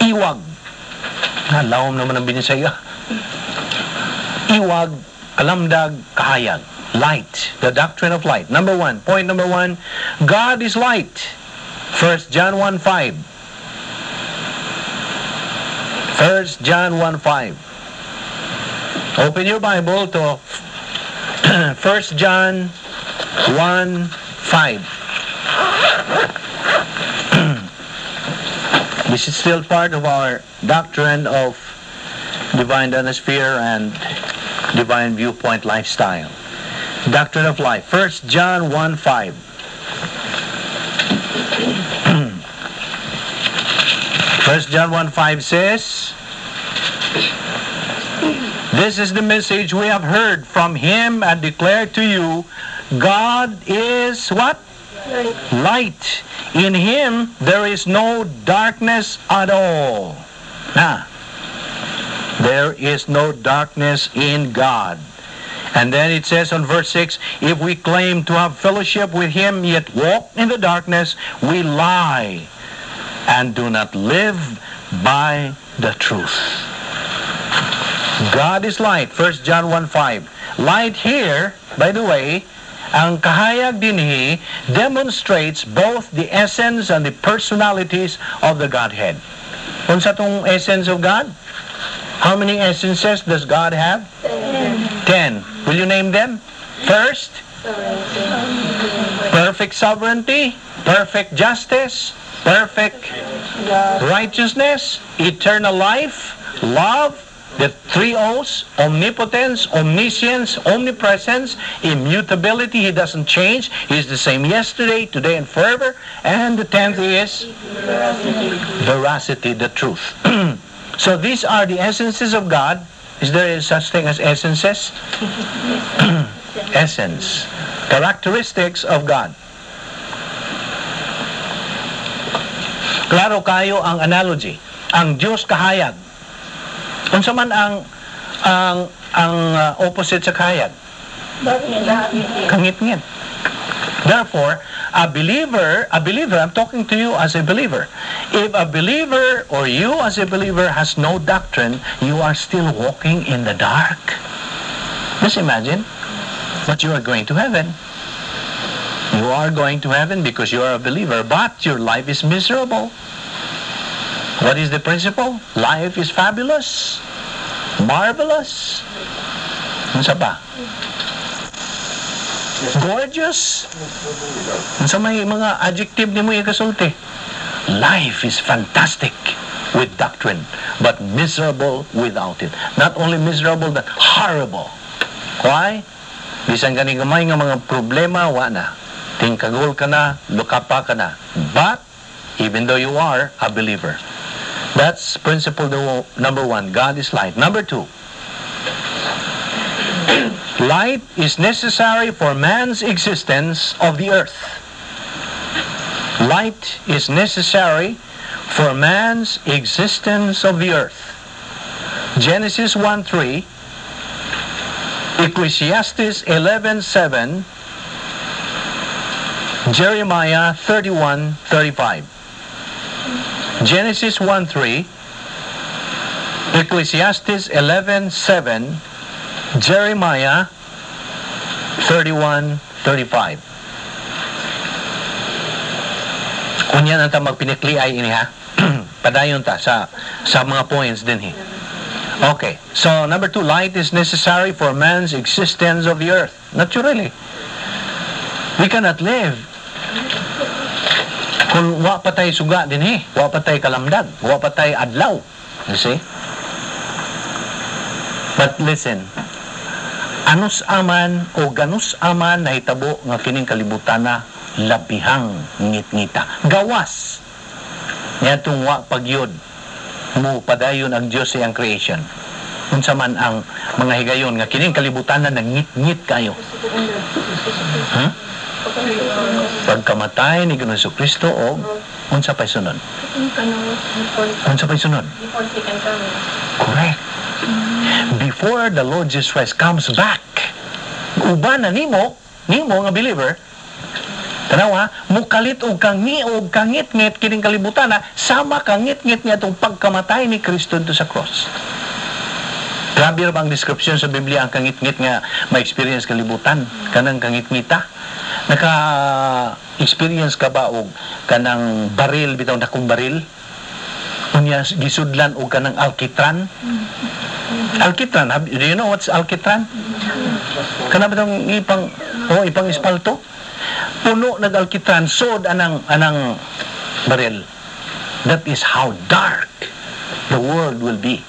Iwag. Nalawom naman ang binisaya. Iwag, kalamdag, kahayag. Light. The doctrine of light. Number one. Point number one. God is light. 1 John 1:5. 1 John 1:5. Open your Bible to 1 John 1:5. This is still part of our doctrine of divine Danasphere and divine viewpoint lifestyle. Doctrine of life. 1 John 1:5. 1 John 1:5 says, "This is the message we have heard from him and declared to you, God is" what? Light. Light. In him there is no darkness at all. Now, there is no darkness in God. And then it says on verse 6, "If we claim to have fellowship with him, yet walk in the darkness, we lie and do not live by the truth." God is light. 1 John 1:5. Light here, by the way, ang kahayag dinhi demonstrates both the essence and the personalities of the Godhead. Unsa tong essence of God? How many essences does God have? 10. 10. Will you name them? First, perfect sovereignty, perfect justice, perfect righteousness, eternal life, love, the three O's, omnipotence, omniscience, omnipresence, immutability. He doesn't change. He's the same yesterday, today, and forever. And the 10th is veracity, the truth. So these are the essences of God. Is there such thing as essences? Essence. Characteristics of God. Klaro kayo ang analogy. Ang Diyos kahayag. Unsa man ang opposite sa kahayag? Kangitngit. Therefore, a believer, I'm talking to you as a believer. If a believer or you as a believer has no doctrine, you are still walking in the dark. Just imagine, but you are going to heaven. You are going to heaven because you are a believer, but your life is miserable. What is the principle? Life is fabulous, marvelous. Unsa pa? Gorgeous. Unsa may mga adjective nimo ikasulti? Life is fantastic with doctrine, but miserable without it. Not only miserable, but horrible. Why? Bisan gani gamay nga mga problema, wa na. Tingkagol ka na, lukapa ka na. But, even though you are a believer. That's principle number one. God is light. Number two, light is necessary for man's existence of the earth. Light is necessary for man's existence of the earth. Genesis 1:3, Ecclesiastes 11:7, Jeremiah 31:35. Genesis 1:3, Ecclesiastes 11:7, Jeremiah 31:35. Unya na ta magpinikli ay ini ha. Padayon ta sa mga points din he. Okay. So number two, light is necessary for man's existence of the earth. Naturally. We cannot live kung wa pa tay suga din he, wa pa tay kalamdag, wa pa tay adlaw. You see? But listen, anus aman o ganus aman nahitabo nga kining kalibutan na labihang ngit-ngita. Gawas niadtong wa pagyud mo padayon ang Dios sa iyang creation. Unsa man ang mga higayon nga kining kalibutan na nangit-ngit kayo. Huh? Pagkamatay ni Ginoong Kristo og unsa pay sunod? Unsa pay sunod? Correct. Before the Lord Jesus Christ comes back, uban na nimo, nimo nga believer, Tanawa, mukalit og kangiog kangitngit kining kalibutan na sama kangitngit niya itong pagkamatay ni Kristo dito sa cross. Grabe ra ba ang description sa Biblia, ang kangitngit nga ma-experience kalibutan, kanang kangitngita? Naka-experience ka ba og kanang baril bitaw, dakong baril? Unya gisudlan og kanang alkitran? Alkitran, do you know what's alkitran? Kana bitong ipang, oh, ipang espalto? Puno nag alkitran sod anang baril. That is how dark the world will be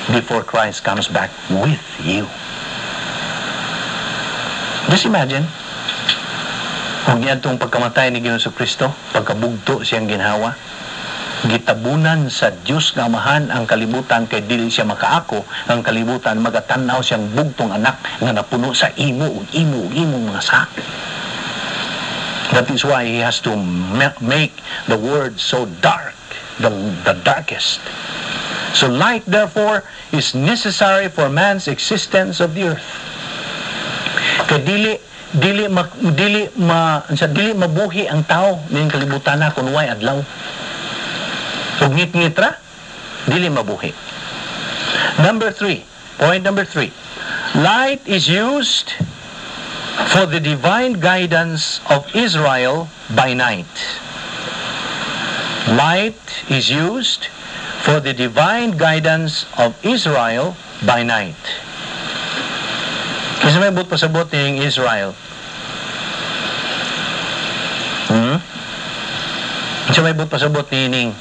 before Christ comes back with you. Just imagine, kung niadtong pagkamatay ni Ginoong Kristo, pagkabugto siyang ginhawa, gitabunan sa Dios nga Amahan ang kalibutan kay dili siya makaako ang kalibutan magatanaw siyang bugtong anak nga napuno sa imo ug imo ug imong mga sak. That is why He has to make the world so dark, the darkest. So light, therefore, is necessary for man's existence of the earth. Kay dili mabuhi ang tao ning kalibutan na kung way adlaw. Ug ngit-ngit ra, dili mabuhi. Number three, point number three. Light is used for the divine guidance of Israel by night. Light is used for the divine guidance of Israel by night. Kasi may buot pasabot ning Israel? Kasi may buot pasabot ning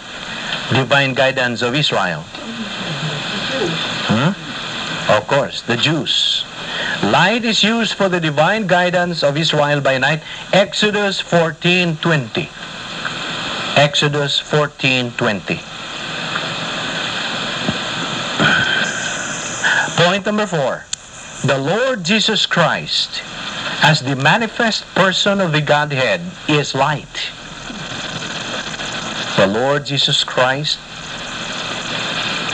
divine guidance of Israel? Hmm? Of course, the Jews. Light is used for the divine guidance of Israel by night. Exodus 14:20. Exodus 14:20. Point number four. The Lord Jesus Christ, as the manifest person of the Godhead, is light. The Lord Jesus Christ,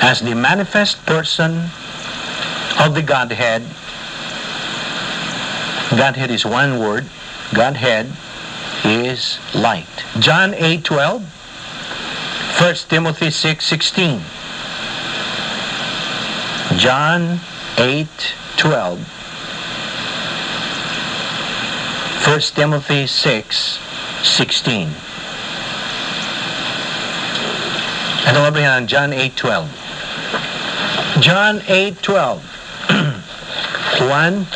as the manifest person of the Godhead, Godhead is one word, Godhead is light. John 8:12, 1 Timothy 6:16. John 8:12, 1 Timothy 6:16. Ano nga ba yan? John 8:12. John 8:12. 1.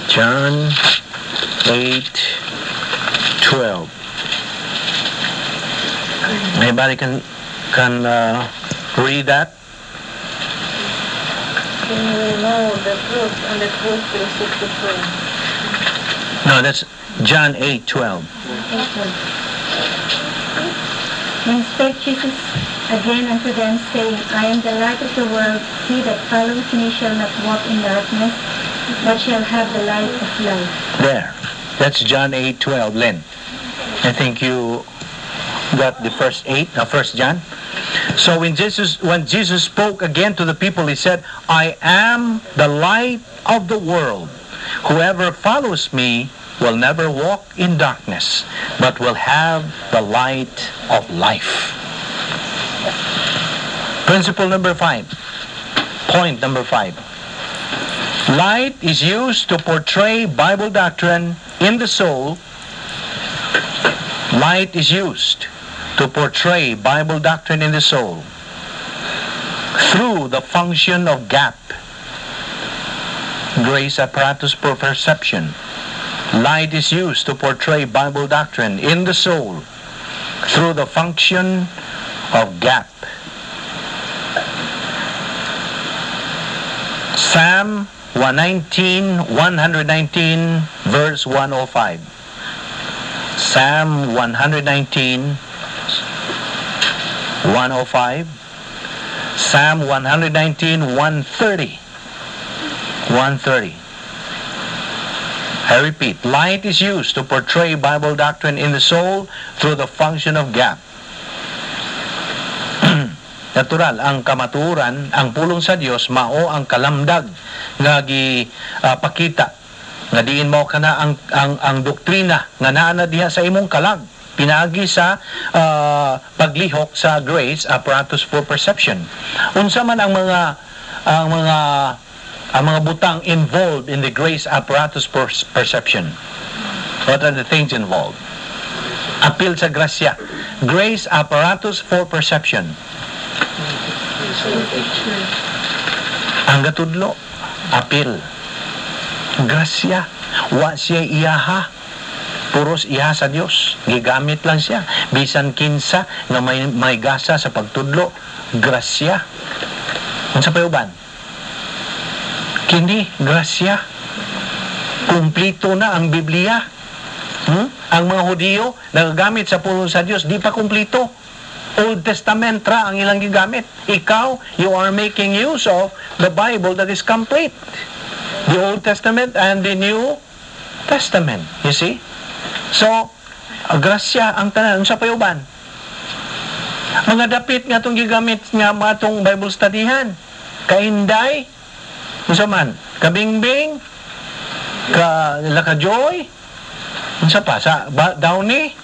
John 8:12. Anybody can read that? Then you will know the truth, and the truth will set you free. No, that's John 8:12. Then spake Jesus again unto them, saying, "I am the light of the world. He that follows me shall not walk in darkness, but shall have the light of life." There. That's John 8:12, Lynn. I think you got the first eight, first John. So when Jesus spoke again to the people, he said, "I am the light of the world. Whoever follows me will never walk in darkness, but will have the light of life." Principle number five. Point number five. Light is used to portray Bible doctrine in the soul. Light is used to portray Bible doctrine in the soul through the function of GAP, Grace Apparatus for Perception. Light is used to portray Bible doctrine in the soul through the function of GAP. Psalm 119, verse 105. Psalm 119, 105. Psalm 119, 130. 130. I repeat, light is used to portray Bible doctrine in the soul through the function of GAP. Natural, ang kamatuoran, ang pulong sa Dios mao ang kalamdag nga gi pakita nga diin mao kana ang doktrina nga naa na diha sa imong kalag pinaagi sa paglihok sa grace apparatus for perception. Unsa man ang mga butang involved in the grace apparatus for perception? What are the things involved? Apil sa grasya. Grace apparatus for perception. Ang gatudlo, apil. Grasya. Wa siya iyaha. Puros iha sa Dios. Gigamit lang siya. Bisan kinsa nga may gasa sa pagtudlo, grasya. Unsa pa uban? Kini grasya. Kumplito na ang Biblia. Ang mga Hudiyo nagagamit sa pulong sa Dios, di pa kumplito. Old Testament ra ang ilang gigamit. Ikaw, you are making use of the Bible that is complete. The Old Testament and the New Testament. You see? So, grasya ang tanan. Unsa pa uban? Mga dapit nga itong gigamit nga mga atong Bible studyhan. Kainday, unsa man? Kabingbing, ka Lakajoy, unsa pa? Sa ba, Downy?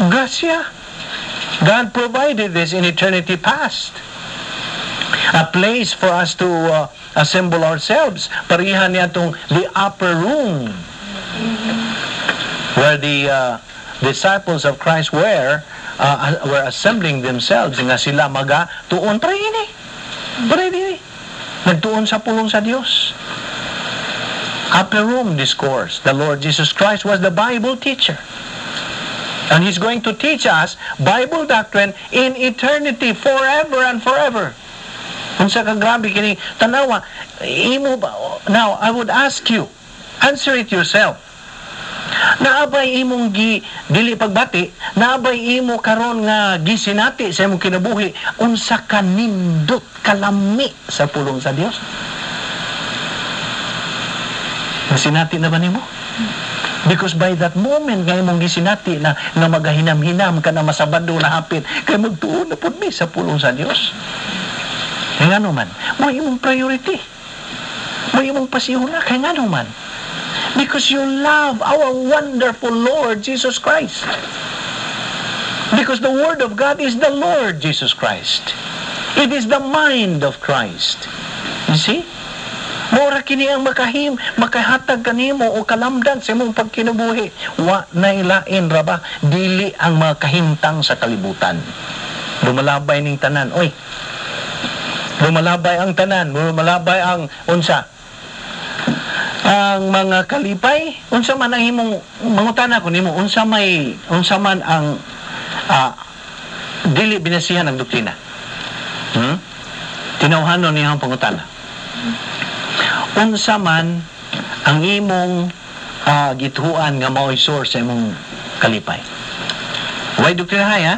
Grasya. God provided this in eternity past. A place for us to assemble ourselves. Pareha niya itong the upper room where the disciples of Christ were assembling themselves nga sila maga tuon pre ini. Pre ini. Nagtuon sa pulong sa Dios. Upper room discourse. The Lord Jesus Christ was the Bible teacher. And He's going to teach us Bible doctrine in eternity, forever and forever. Unsa ka grabe kini tanawa imo ba? Now I would ask you, answer it yourself. Naabay imong gi dili pagbati, naabay imo karon nga gisinati sa imong kinabuhi unsa ka nindot, kalami sa pulong sa Dios? Nasinati na ba nimo? Because by that moment nga imong gisinati na nga magahinam-hinam ka na masabado na hapit kay magtuon na pud mi sa pulong sa Dios. Kay ngano man, mo imong priority. Mo imong pasihuna kay ngano man. Because you love our wonderful Lord Jesus Christ. Because the Word of God is the Lord Jesus Christ. It is the mind of Christ. You see? Mora kini ang makahim, makahatag kanimo o kalamdan sa imong pagkinabuhi. Wa na ilain ra ba, dili ang mga kahimtang sa kalibutan. Lumalabay ning tanan. Oy. Lumalabay ang tanan, lumalabay ang unsa? Ang mga kalipay, unsa man ang imong mangutana ko nimo, unsa man ang dili binasihan ang doktrina? Tinawhanon niya ang pangutana. Unsa man ang imong gituan nga mao'y source sa imong kalipay? Way doktrina ha?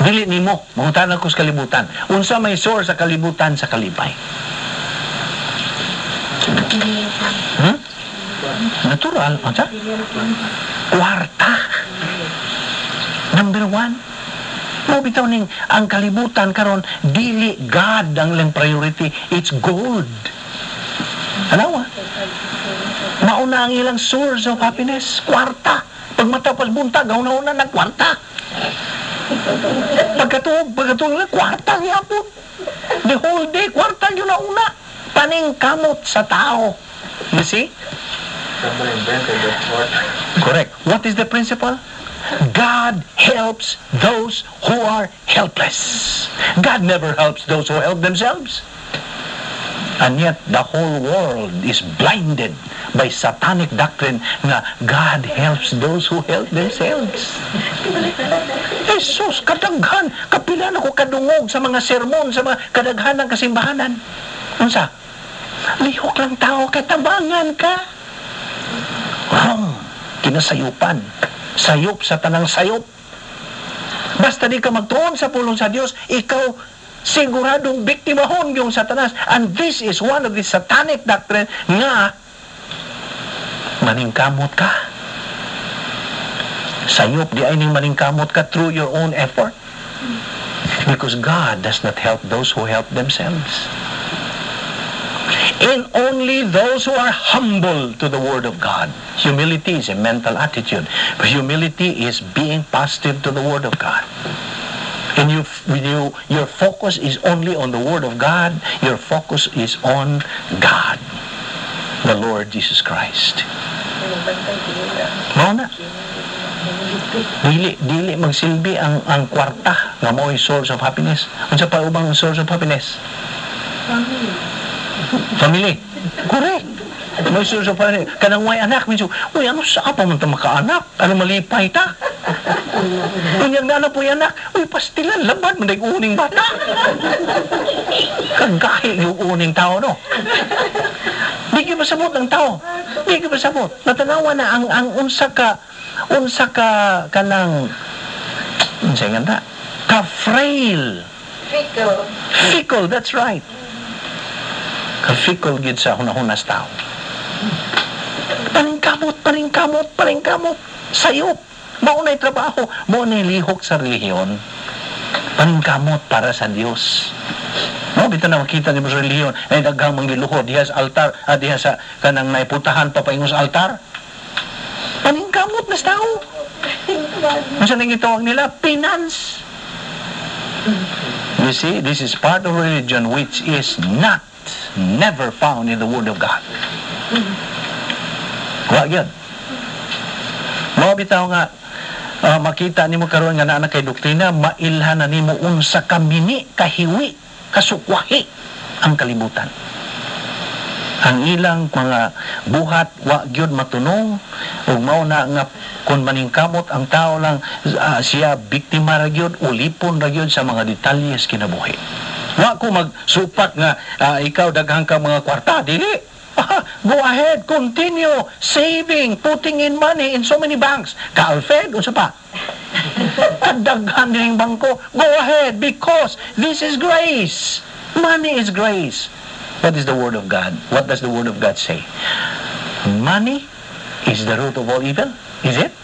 Dili nimo, mangutana ko sa kalibutan. Unsa may source sa kalibutan sa kalipay? Natural, unsa? Kwarta. Number one. Mo bitaw ning ang kalibutan karon dili God ang ilang priority, it's gold. Alawa. Mauna ang ilang source of happiness, kwarta. Pag matapos buntag, una-una na kwarta. Pagkatuog, pagkatuog na kwarta gyapon. The whole day, kwarta yun na una. Paningkamot sa tao. You see? Somebody invented that word. Correct. What is the principle? God helps those who are helpless. God never helps those who help themselves. And yet, the whole world is blinded by satanic doctrine nga God helps those who help themselves. Jesus, kadaghan, kapila na ko kadungog sa mga sermon, sa mga kadaghan ng kasimbahanan. Unsa? Lihok lang tao, katabangan ka. Wrong. Kinasayupan. Sayop sa tanang sayop. Basta di ka magtuon sa pulong sa Dios, ikaw siguradong biktimahon yung Satanas. And this is one of the satanic doctrine nga maningkamot ka. Sayop diay ning maningkamot ka through your own effort. Because God does not help those who help themselves. And only those who are humble to the Word of God. Humility is a mental attitude. But humility is being positive to the Word of God. And you, when you, your focus is only on the Word of God, your focus is on God, the Lord Jesus Christ. Mao na. Dili dili magsilbi ang kwarta nga mo'y source of happiness. Unsa pa ubang source of happiness? Family. Family. Correct. May source of happiness. Kanang way anak, medyo, "Uy, ano sa pa man ta makaanak? Ano malipay ta?" Unyag na na po anak, "Uy, pastilan, labad man day uning bata." Kagahi yung uning tao, no? Di gyud masabot ang tao. Di gyud masabot. Natanawa na ang unsa ka kanang unsa nga na ka frail. Fickle. Fickle, that's right. Ka fickle gyud sa hunahunas tao. Paningkamot, paningkamot, paningkamot. Sayop. Mao na'y trabaho, mao na'y lihok sa relihiyon. Paningkamot para sa Dios. No, bitaw na makita nimo sa relihiyon ay daghang manggiluhod diha sa altar, diha sa kanang naiputahan pa paingon sa altar. Paningkamot na sa tao. Unsa nang gitawag nila? Penance. You see, this is part of religion which is not, never found in the Word of God. Wa gyud. Mao bitaw nga makita nimo karon nga naa na kay doktrina, mailhan na nimo unsa ka mini, kahiwi, kasukwahi ang kalibutan. Ang ilang mga buhat wa gyud matunong ug mao na nga kung maningkamot ang tao lang, siya biktima ra gyud, ulipon ra gyud sa mga detalye sa kinabuhi. Wa ko magsupak nga ikaw daghang ka mga kwarta, dili. Go ahead, continue saving, putting in money in so many banks. Ka-Alfred, unsa pa? Kadaghan din bangko. Go ahead because this is grace. Money is grace. What is the Word of God? What does the Word of God say? Money is the root of all evil? Is it?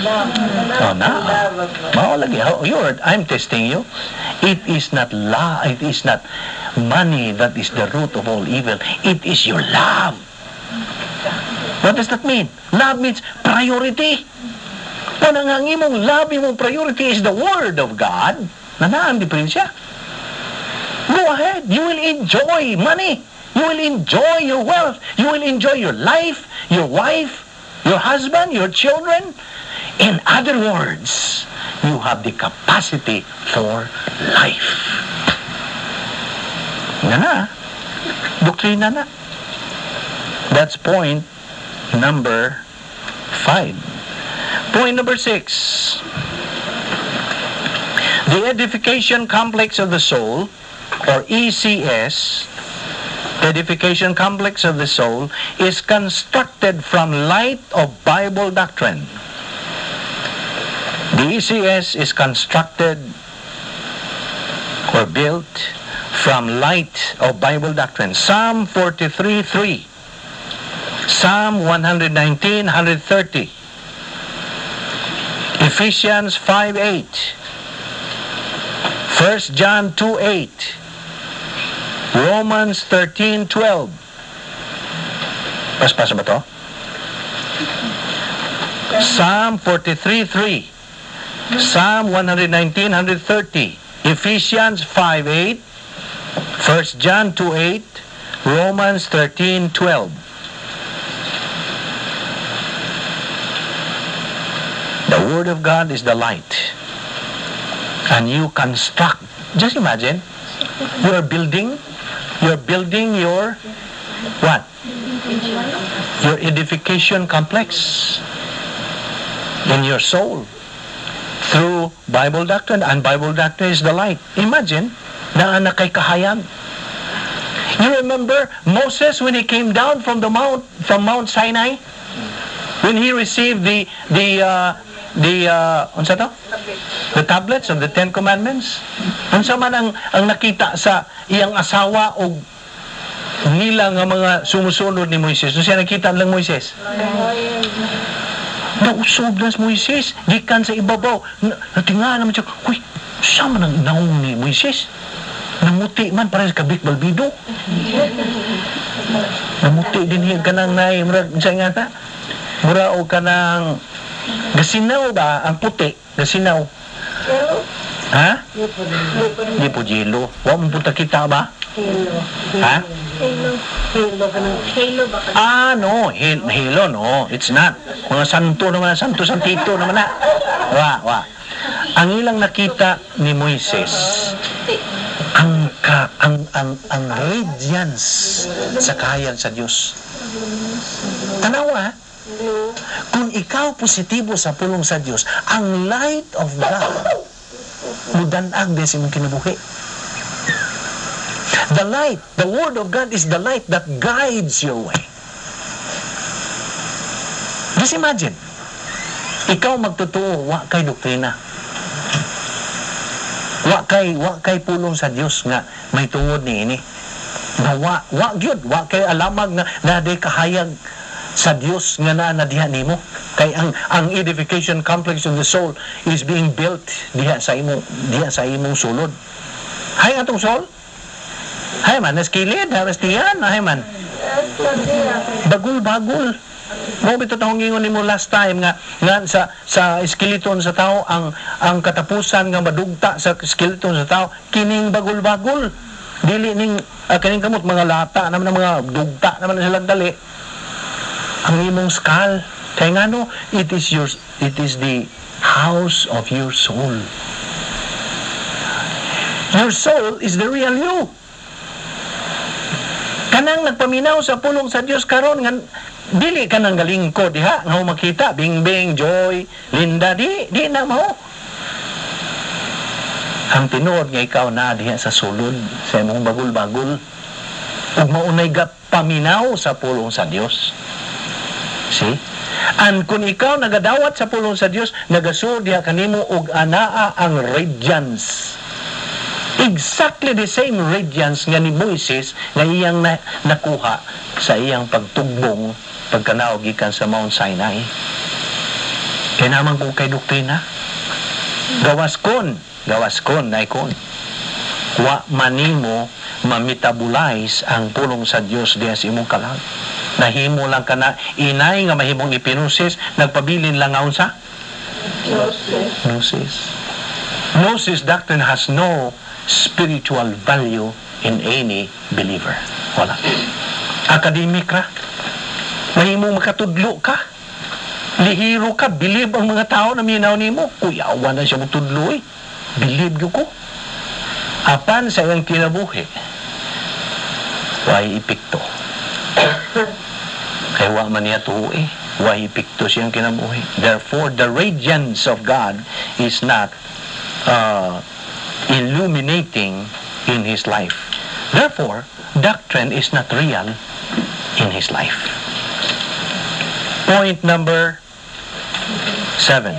Love. Oh, na. Love of money. Mao lagi. I'm testing you. It is not la, it is not money that is the root of all evil. It is your love. What does that mean? Love means priority. Kung ang imong love, imong priority is the Word of God, na naa ang diferensya. Go ahead. You will enjoy money. You will enjoy your wealth. You will enjoy your life, your wife, your husband, your children. In other words, you have the capacity for life. Na na. Doktrina na. That's point number 5. Point number 6. The edification complex of the soul, or ECS, edification complex of the soul, is constructed from light of Bible doctrine. The ECS is constructed or built from light of Bible doctrine. Psalm 43:3, Psalm 119, 130, Ephesians 5:8, 1 John 2:8, Romans 13:12. Paspas ba to? Psalm 43:3, Psalm 119, 130, Ephesians 5:8, 1 John 2:8, Romans 13:12. The Word of God is the light. And you construct. Just imagine, you're building your what? Your edification complex in your soul through Bible doctrine, and Bible doctrine is the light. Imagine, naa na kay kahayag. You remember Moses when he came down from the mount, from Mount Sinai, when he received the unsa to? The tablets of the Ten Commandments. Unsa man ang nakita sa iyang asawa o nila nga mga sumusunod ni Moises? Unsa nakita lang Moises? Nausob na si Moises, gikan sa ibabaw. Natinga naman siya, "Uy, siya man ang naong ni Moises. Namuti man, para sa kabik balbido. Namuti din hiya kanang nay, murag, siya nga ta? Mura o kanang, gasinaw ba, ang puti, gasinaw. Ha? Di po jelo. Wa mo punta kita ba? Halo. Ha? Halo. Halo ka ng Halo ba ka? Ah, no. Halo, no. It's not. Mga santo naman, santo santito naman na. Wa, wa. Ang ilang nakita ni Moises, ang ka, ang radiance sa kahayag sa Dios. Tanawa, kung ikaw positibo sa pulong sa Dios, ang light of God mudanag sa imong kinabuhi. The light, the Word of God is the light that guides your way. Just imagine, ikaw magtotoo, wa kay doktrina. Wa kay pulong sa Dios nga may tungod ni ini. Nga wa gyud, wa kay alamag nga na di kahayag sa Dios nga naa na diha nimo. Kay ang edification complex of the soul is being built diha sa imong sulod. Hay atong soul? Hay man, naskilid, haras tiyan, hay man. Bagul-bagul. Mo bito tawong ingon nimo last time nga sa skeleton sa tao, ang katapusan nga madugta sa skeleton sa tao kining bagul-bagul. Dili ning kining kamot, mga lata naman ang mga dugta naman na silang dali. Ang imong skull kay ngano it is the house of your soul. Your soul is the real you. Kanang nagpaminaw sa pulong sa Dios karon nga dili ka nang galingko diha nga makita Bingbing, Joy, Linda, di na mao. Ang tinuod nga ikaw na diha sa sulod sa imong bagul-bagul ug maunay ga paminaw sa pulong sa Dios. See? And kung ikaw nagadawat sa pulong sa Dios, nagasud diha kanimo og anaa ang radiance, exactly the same radiance nga ni Moises nga iyang nakuha sa iyang pagtugbong pagkanaog gikan sa Mount Sinai. Kaya naman kung kay doktrina, gawas kon, na kon, wa manimo ma-metabolize ang pulong sa Dios diha sa imong kalag. Nahimo lang ka na inay nga mahimong ipinosis, nagpabilin lang nga unsa? Gnosis. Gnosis doctrine has no spiritual value in any believer. Wala. Academic ra. Mahimong makatudlo ka. Lihiro ka, believe ang mga tao na minaw nimo. Kuyawa na siya mutudlo eh. Believe gyud ko. Apan sa iyang kinabuhi, way epekto. Kay wa man niya tuo eh. Way epekto siyang kinabuhi. Therefore, the radiance of God is not illuminating in his life. Therefore, doctrine is not real in his life. Point number 7.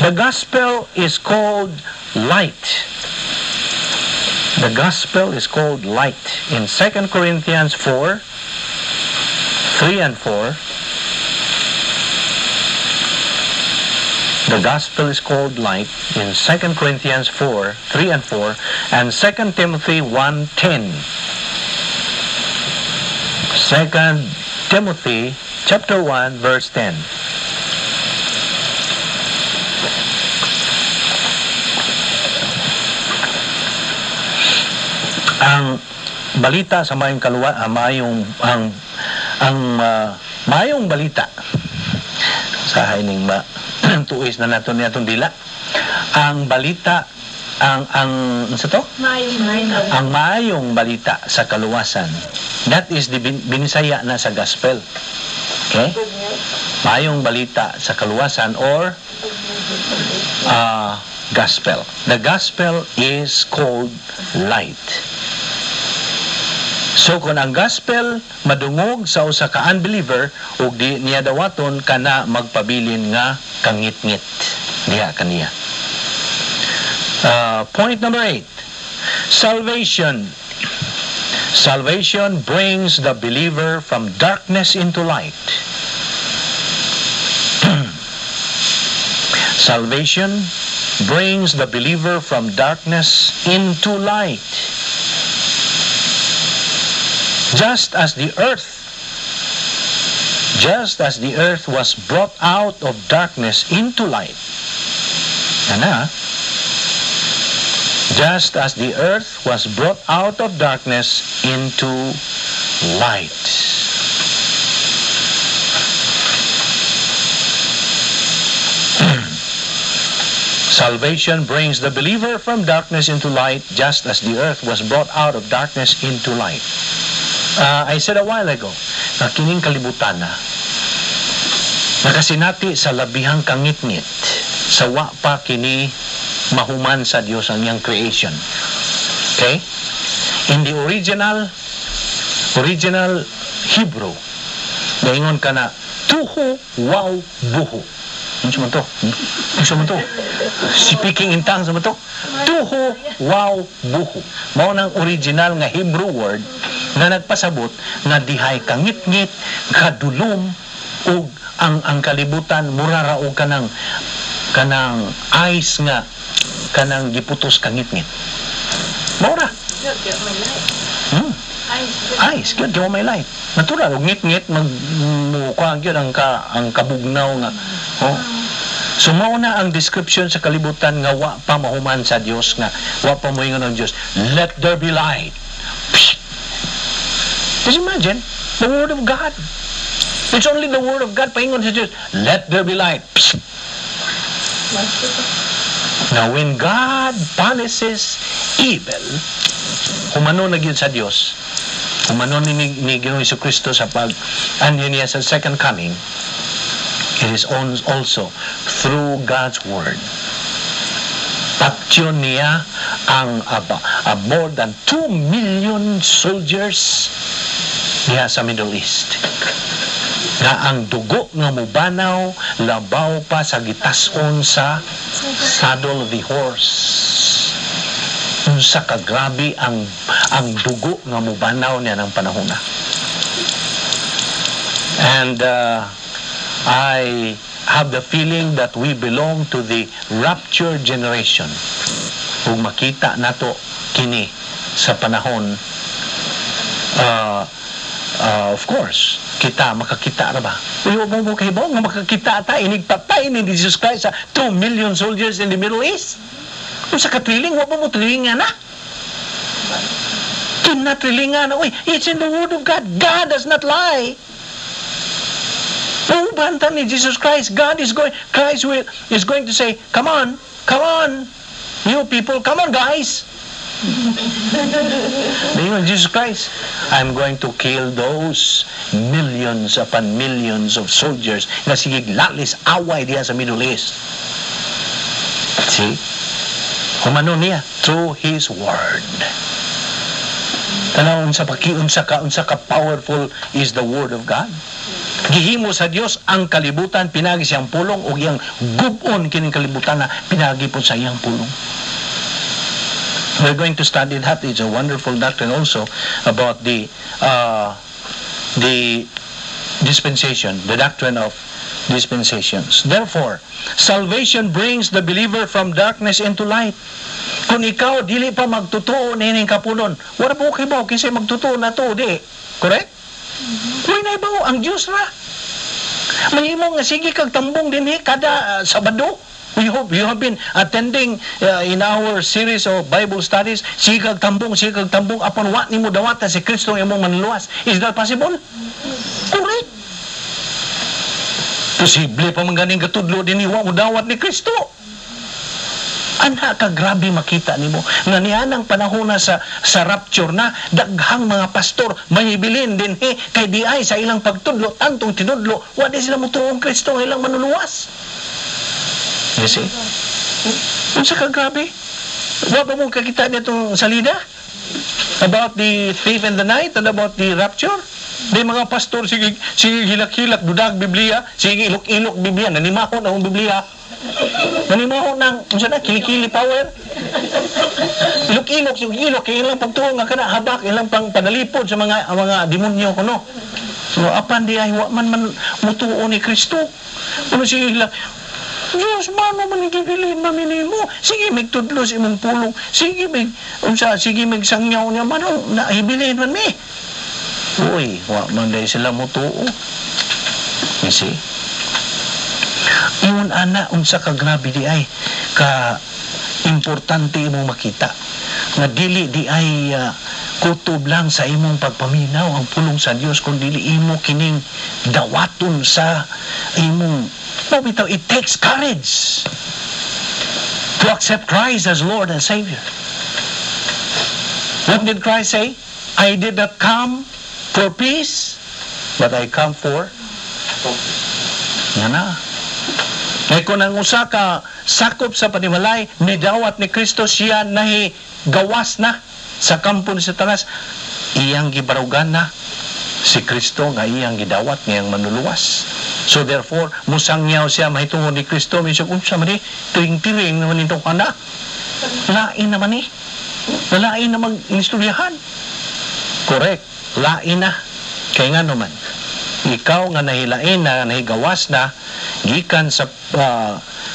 The gospel is called light. The gospel is called light. In 2 Corinthians 4, 3 and 4, the gospel is called light in 2 Corinthians 4, 3 and 4, and 2 Timothy 1:10. 2 Timothy chapter 1 verse 10. Ang balita sa maayong kaluwa, ah, maayong ang maayong balita sa hining ma tuis na nato niya atong dila. Ang balita ang unsa to? Maayong. Ang maayong balita sa kaluwasan. That is the binisaya na sa gospel. Okay? Maayong balita sa kaluwasan or gospel. The gospel is called light. So kung ang gospel madungog sa usa ka unbeliever ug di niya dawaton, kana magpabilin nga kangitngit diha kaniya. Point number 8. Salvation. Salvation brings the believer from darkness into light. Salvation brings the believer from darkness into light. Just as the earth was brought out of darkness into light. Ana, just as the earth was brought out of darkness into light. Salvation brings the believer from darkness into light, just as the earth was brought out of darkness into light. I said a while ago na kining kalibutan na nakasinati sa labihang kangitngit sa wa pa kini mahuman sa Dios ang iyang creation. Okay? In the original Hebrew, gaingon ka na tuhu waw buhu. Unsa man to? Unsa man to? Speaking in tongues man to? Tuhu waw buhu. Mao nang original nga Hebrew word nga nagpasabot nga dihay kangitngit, kadulom ug ang kalibutan mura ra og kanang ice nga kanang giputos kangitngit. Mao ra. Ice, gyud gyud may light. Natural og ngit-ngit magmukuha gyud ang kabugnaw nga. Oh. So mao na ang description sa kalibutan nga wa pa mahuman sa Dios, nga wa pa moingon ang Dios, let there be light. Psh! Just imagine the word of God. It's only the word of God paingon sa Dios, let there be light. Psh! Now when God punishes evil, humano na gyud sa Dios. Humano ni Ginoong Jesucristo sa pag-anhi niya sa second coming, it is also through God's word. Patyon niya ang more than 2 million soldiers niya sa Middle East. Nga ang dugo nga mubanaw labaw pa sa gitason sa saddle of the horse. Unsa ka grabe ang dugo nga mubanaw niya ng panahon na. And I have the feeling that we belong to the rapture generation. Ug makita nato kini sa panahon, of course, kita makakita ra ba? Uy, wa mo kahibaw nga makakita ta inigpatay ni Jesus Christ sa 2 million soldiers in the Middle East. Unsa ka thrilling, wa mo thrilling na. Kina-thrilling na. Uy, it's in the word of God. God does not lie. Uban ta ni Jesus Christ. Christ is going to say, come on, come on, you people, come on guys. Dayon, Jesus Christ, I'm going to kill those millions upon millions of soldiers na sige lalis away diya sa Middle East. See? Humano niya through His word. Tanaw unsa pa unsa ka powerful is the word of God. Gihimo sa Dios ang kalibutan pinagi siyang pulong ug iyang gub-on kining kalibutan na pinagi po sa iyang pulong. We're going to study that. It's a wonderful doctrine also about the dispensation, the doctrine of dispensations. Therefore, salvation brings the believer from darkness into light. Kung ikaw dili pa magtutuo nining kapulon, wala po kibaw kinsa magtutuo na to, di. Correct? Uy, naibaw ang Dios ra. Mahimo nga sige kag tambong dinhi kada Sabado. We hope you have been attending in our series of Bible studies. Sige kag tambong apan wa nimo dawata si Kristo ang imong manluwas. Is that possible? Correct. Posible pa man ganing katudlo dinhi wa mo dawat ni Kristo. Ana ka grabe makita nimo nga nianang panahon na sa rapture na daghang mga pastor mahibilin dinhi kay di ay sa ilang pagtudlo tantong tinudlo wa di sila motuong Kristo ang ilang manuluwas. You see? Unsa ka grabe? Wa ba mo kakita nitong salida about the thief in the night and about the rapture? Di mga pastor sige hilak-hilak dudag Biblia, sige ilok-ilok Biblia, nanimahon ang Biblia. Nanimahon ng unsa na kilikili power. Ilok-ilok sige ilok kay ilang pagtuo nga kana habak ilang pang panalipod sa mga demonyo kuno. So apan di ay wa man mutuo ni Kristo. Kuno sige hilak. Diyos, mano man gibilin man nimo. Sige mig tudlo sa imong pulong. Sige mig unsa, sige mig sangyaw niya man na hibilin man mi. Uy, wa man diay sila motuo. You see? Ingon ana, unsa ka grabe diay ka importante imong makita nga dili diay kutob lang sa imong pagpaminaw ang pulong sa Dios, kun dili imo kining dawaton sa imong bitaw. It takes courage to accept Christ as Lord and Savior. What did Christ say? "I did not come for peace, but I come for nga na." Kaya kung ang usa ka sakop sa panimalay nidawat ni Kristo, siya nahi gawas na sa kampo ni Satanas, iyang gibarugan na si Kristo nga iyang gidawat ngayang manluluwas. So therefore, musangyaw siya mahitungod ni Kristo, minsan unsa man ni, tiring-tiring naman nito kana. Lain naman ni. Lain na mag-istoryahan. Correct. Lain na. Kaya nga naman, ikaw nga nahilain na, nahigawas na, gikan sa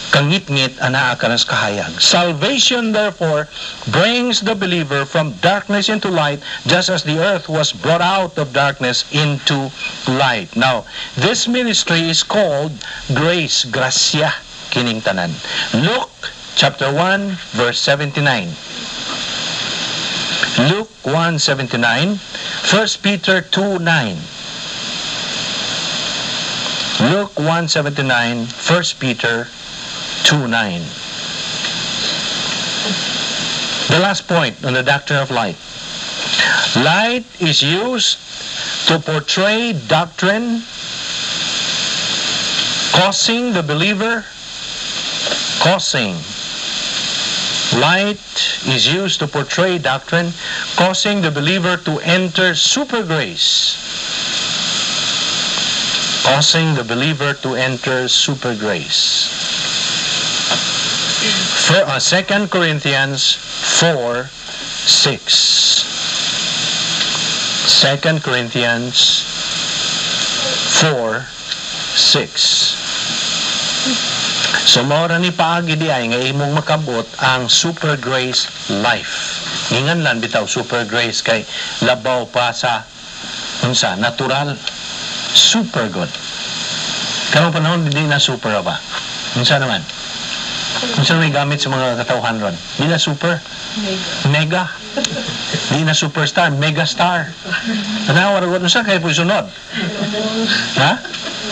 kangitngit, anaa ka na sa kahayag. Salvation, therefore, brings the believer from darkness into light, just as the earth was brought out of darkness into light. Now, this ministry is called grace, gracia, kining tanan. Luke chapter 1, verse 79. Luke 1:79, 1 Peter 2:9. Luke 1:79, 1 Peter 2:9. The last point on the doctrine of light. Light is used to portray doctrine, causing the believer, causing. Light is used to portray doctrine, causing the believer to enter super grace. Causing the believer to enter super grace. For 2 Corinthians 4:6. 2 Corinthians 4:6. So mao ra ni paagi diay nga imong makabot ang super grace life. Ginganlan bitaw super grace kay labaw pa sa unsa natural, super good. Karong panahon di na super ba? Unsa naman? Unsa may gamit sa mga katawhan ron? Di na super? Mega. Di na superstar, megastar. Tanawa ra unsa kay po sunod? Ha?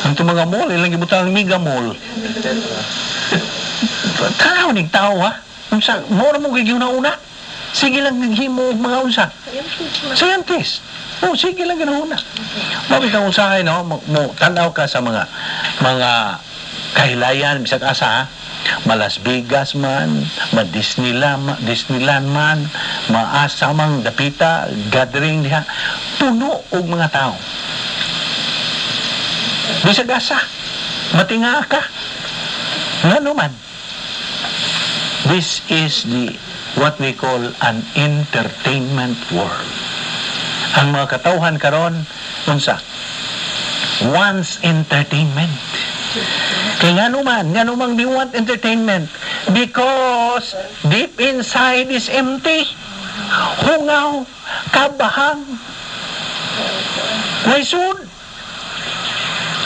Ang mga mall, ilang gibutang mega mall. Tanaw ning tao ha. Unsa mo ra mo una? Sige lang naghimo og mga unsa. Scientist. Oh, sige lang ginauna. Mao bitaw usahay, no, mo tan-aw ka sa mga kahilayan bisag asa ha. Ma-Las Vegas man, ma Disneyland, Disneyland man, maasa mang dapita, gathering diha, puno og mga tao. Bisag asa, matinga ka. Ngano man? This is the what we call an entertainment world. Ang mga katawhan karon unsa? Wants entertainment. Kaya nga naman they want entertainment? Because deep inside is empty. Hungaw, kabahang, way sud.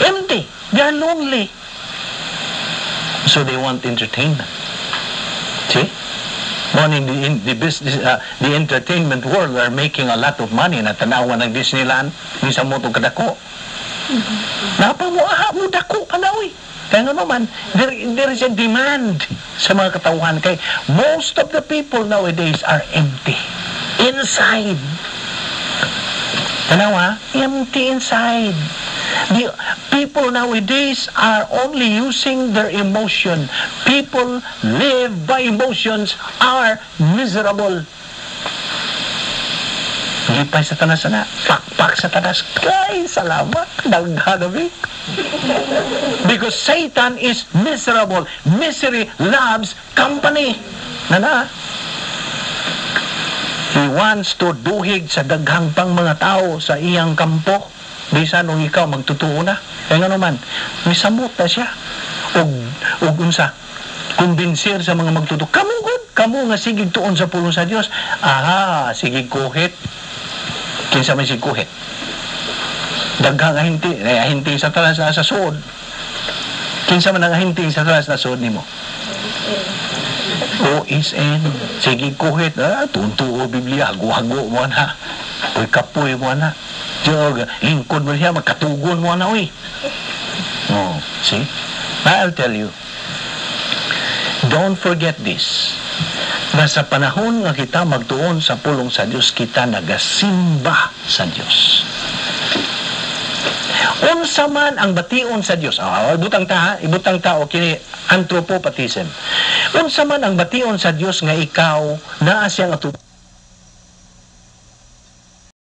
Empty. They are lonely. So they want entertainment. See? Money in the business, the entertainment world are making a lot of money na tanawa ng Disneyland, minsan mo itong kadako. Napa mo, aha mo dako ka na, uy. Kaya nga naman, there is a demand sa mga katauhan kay most of the people nowadays are empty. Inside. Tanawa, empty inside. The people nowadays are only using their emotion. People live by emotions are miserable. Lipay Satanas na, pakpak Satanas. Kay, salamat. Daghanabi. Because Satan is miserable. Misery loves company. Nana? He wants to duhig sa daghang pang mga tao sa iyang kampo. Bisan nung ikaw magtutuo na. Kaya nga naman, misamot na siya. Og unsa? Kumbensir sa mga magtuto. Kamo gud, kamo nga sigig tuon sa pulong sa Dios. Aha, sige kuhit. Kinsa may sige kuhit? Daghang ahinti, eh, ahinti sa talas na sa suod. Kinsa man ang ahinti sa talas na suod nimo? OSN. Sige kuhit, ah, tuntuo Biblia, hago-hago mo na. Uy, kapoy mo na. Diyog, lingkod mo siya, magkatugon mo na, uy. Oh, see? I'll tell you. Don't forget this. Na sa panahon nga kita magtuon sa pulong sa Dios, kita nagasimba sa Dios. Unsa man ang bation sa Dios. Ah, ibutang ta ha, ibutang ta o kini anthropopathism. Unsa man ang bation sa Dios nga ikaw naa siyang atubang.